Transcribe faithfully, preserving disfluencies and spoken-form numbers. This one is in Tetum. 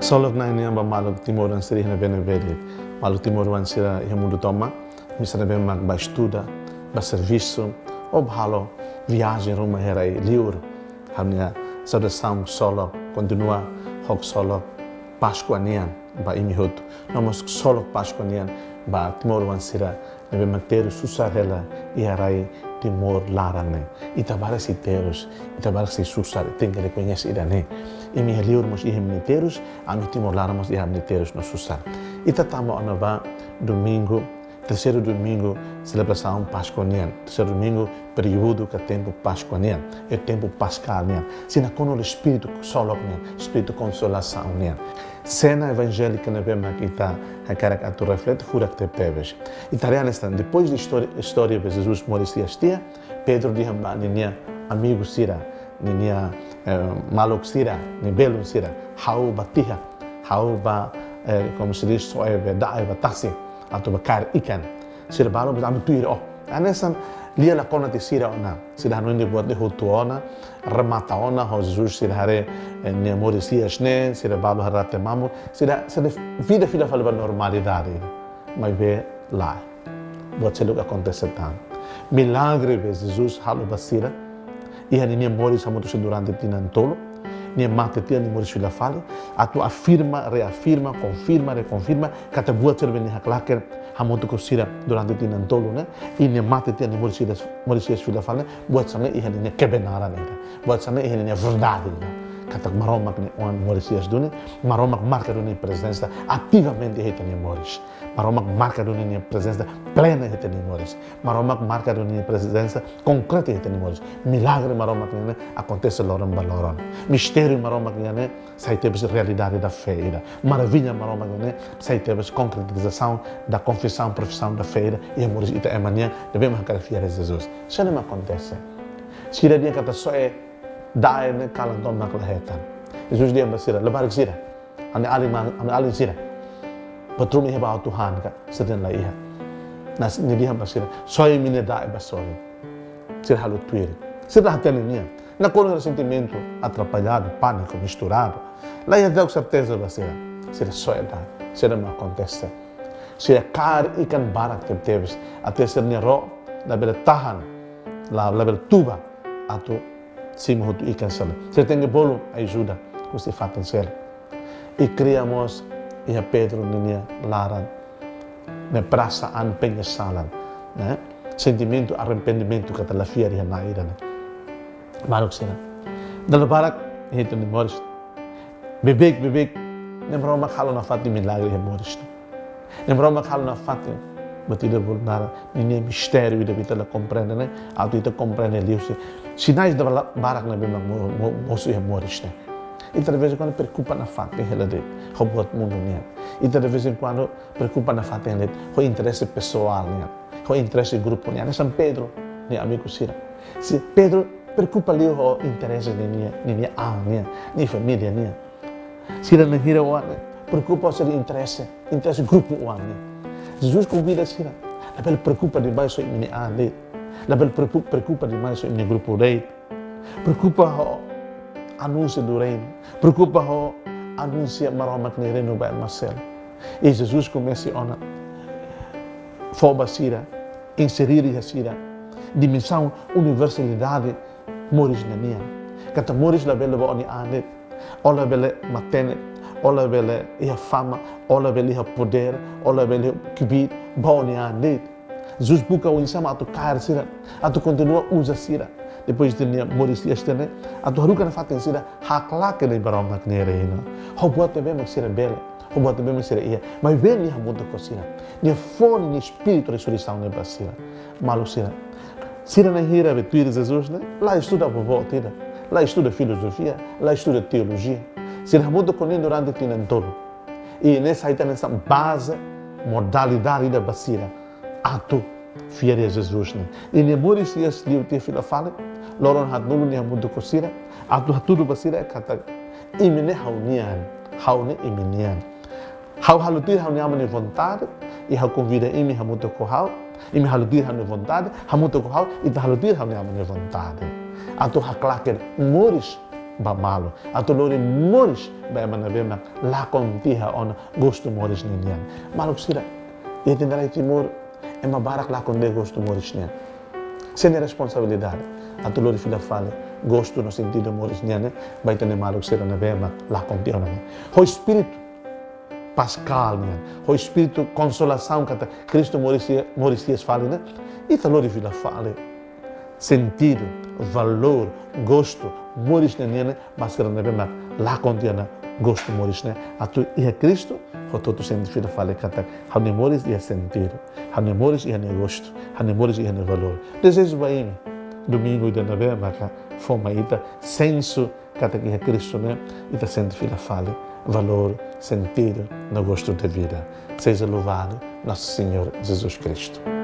Ksolok Na'i nian ba maluk timoroan sira iha ne'ebé-ne'ebé de'it. Maluk timoroan sira iha mundu tomak, misa ne'ebé mak ba estuda, ba servisu, ou ba halo viajen ruma iha rai-liur. Ha'u-nia saudasaun ksolok, kontinua ho ksolok Páskua nian ba imi hotu. No mós ksolok Páskua nian ba timoroan sira ne'ebé mak terus susar hela iha rai Timor laran ne'e. Ita barak sei terus, ita barak sei susar, tenke rekoñese ida-ne'e. Imi iha liur mós iha imi-nia terus, ami Timor laran mós iha ami-nia terus no susar. Ita tama ona ba domingu, terseiru domingu selebrasaun Páskua nian. Terseiru domingu períodu ka tempu Páskua nian, tempu paskál nian. Sei nakonu ho espíritu ksolok nian, espíritu konsolasaun nian. Sena evanjélika ne'ebé mak ita hakarak atu reflete furak tebetebes. Ita haree hanesan, depois de istória, istória be Jesus moris hi'as tiha, Pedro dehan ba ninia amigu sira, ninia, eh, maluk sira, nia belun sira, ha'u bá tiha, ha'u bá, eh, como se diz, soe be da'e ba tasi, atu bá kaer ikan. Sira balu, ami tuir ó. Hanesan lia la kona tiha sira ona. Sira hanoin dehan buat ne'e hotu ona, remata ona, ho Jesus sira haree, eh, nia moris hi'as ne'e, sira balu haree rate mamuk, sira, sira vida fila fali ba normalidade. Maibé lae. Buat seluk akontese tan. Milagre be Jesus halo ba sira, iha ninia moris hamutuk sira durante tinan tolu, nia mate tiha, nia moris fila fali, atu afirma, reafirma, konfirma, rekonfirma katak buat sira be nia haklaken hamutuk ho sira durante tinan tolu ne'e, i nia mate tiha, nia moris hi'as, moris hi'as fila fali, buat sira-ne'e iha ninia kebenaran ida. Buat sira-ne'e iha ninia verdade ida. Katak Maromak nia Oan moris hi'as duni, Maromak marka duni nia prezensa ativamente iha ita-nia moris. Maromak marka duni nia prezensa plena iha ita-nia moris. Maromak marka duni nia prezensa konkreta iha ita-nia moris. Milagre Maromak nian ne'e akontese loron ba loron. Mistériu Maromak nian ne'e sai tebes realidade da fé ida. Maravilla Maromak nian ne'e sai tebes konkretizasaun da confissão, profissão da fé ida iha moris ita ema nian ne'ebé mak hakarak fiar Jesus. Sé ne'e mak akontese? Sira dehan katak soe da'e ne'e kalan tomak la hetan. Jesus dehan ba sira, labarik sira. Ami alin ma-, ami alin sira. Patron iha ba atu han ka, sira dehan la iha. Mas nia dehan ba sira, soe imi-nia da'e ba sorin. Sira halo tuir. Sira la hatene nia. Nakonu ho sentimentu atrapalladu, pániku, misturadu. La iha daudaun serteza ba sira. Sira soe da'e. Sira mak akontese. Sira kaer ikan barak tebetebes. Até sira-nia ró labele tahan. La, labele tuba. Atu simu hotu ikan seluk. Sira tenke bolu ajuda husi fatin seluk. I kria mós iha Pedro ninia laran ne'e perasaan penyesalan, ne'e? Sentimentu arrependimentu katak la fiar iha Na'i ida-ne'e. Maluk sira. Dala barak iha ita-nia moris. Beibeik, beibeik, ne'e Maromak halo nafatin milagre iha moris. Ne'e Maromak halo nafatin buat ida bolu naran ninia mistériu ida be ita la komprende ne'e, atu ita komprende liuhusi sinais dala barak ne'ebé mak mo-, mo-, mosu iha moris ne'e. Ita de vez em quando preokupa nafatin hela de'it ho buat mundu nian. Ita de vez em quando preokupa nafatin hela de'it ho interese pesoál nian, ho interese grupu nian. Hanesan Pedro nia amigu sira. Se Pedro preokupa liu ho interese ninia, ninia an nian, nia família nian. Sira na'in-hira oan ne'e preokupa ho sira interese, interese grupu oan nian. Jesus konvida sira, labele preokupa demais ho imi-nia an de'it. Labele preoku-, preokupa demais ho imi-nia grupu de'it. Preokupa ho anúnsiu do reino. Preokupa ho anúnsia Maromak nia reinu ba ema seluk. I Jesus komesa ona fó ba sira, insere iha sira dimensaun universalidade moris ninian. Katak moris labele ba ó-nia an de'it. Ó labele matenek, ó labele iha fama, ó labele iha podér, ó labele iha kbiit ba ó-nia an de'it. Jesus buka oinsá mak atu kaer sira, atu kontinua uza sira. Depois de nia moris hi'as tiha ne'e, atu haruka nafatin sira haklaken Maromak nia reinu. Ho buat ne'ebé mak sira bele, ho buat ne'ebé mak sira iha. Maibé nia hamutuk ho sira. Nia fó nia espíritu resurreisaun ne'e ba sira. Maluk sira. Sira na'in-hira be tuir Jesus ne'e, la estuda boboot ida. La estuda filozofia, la estuda teolojia. Sira hamutuk ho nia durante tinan tolu. I ne'e sai tiha hanesan baze, modalidade ida ba sira atu fiar iha Jesus ne'e. I nia moris hi'as liu tiha fila fali, loron haat-nulu nia hamutuk ho sira, atu hatudu ba sira katak imi ne'e ha'u-nian, ha'u ne'e imi-nian. Ha'u halo tuir ha'u-nia Aman nia vontade, i ha'u konvida imi hamutuk ho ha'u, imi halo tuir ha'u-nia vontade, hamutuk ho ha'u, ita halo tuir ha'u-nia Aman nia vontade. Atu haklaken moris ba malu. Atu lori moris ba ema ne'ebé mak lakon tiha ona gostu moris ninian. Maluk sira, iha ita-nia rai Timor, ema barak lakon tiha gostu moris nian. Sira-nia responsabilidade atu lori fila fali gostu no sentidu moris nian ne'e ba ita-nia maluk sira ne'ebé mak lakon tiha ona ne'e. Ho espíritu paskál nian, ho espíritu konsolasaun katak Kristu moris, moris hi'as fali ne'e, ita lori fila fali sentidu, valór, gostu moris nian ne'e ba sira ne'ebé mak lakon tiha ona gostu moris ne'e, atu iha Kristu hotu-hotu sente fila fali katak ha'u-nia moris iha sentidu, ha'u-nia moris iha nia gostu, ha'u-nia moris iha nia valór. Dezeju ba imi domingu ida ne'ebé maka fó mai ita sensu katak iha Kristu ne'e ita sente fila fali valór, sentidu no gostu de vida. Seja louvado nosso Senhor Jesus Cristo.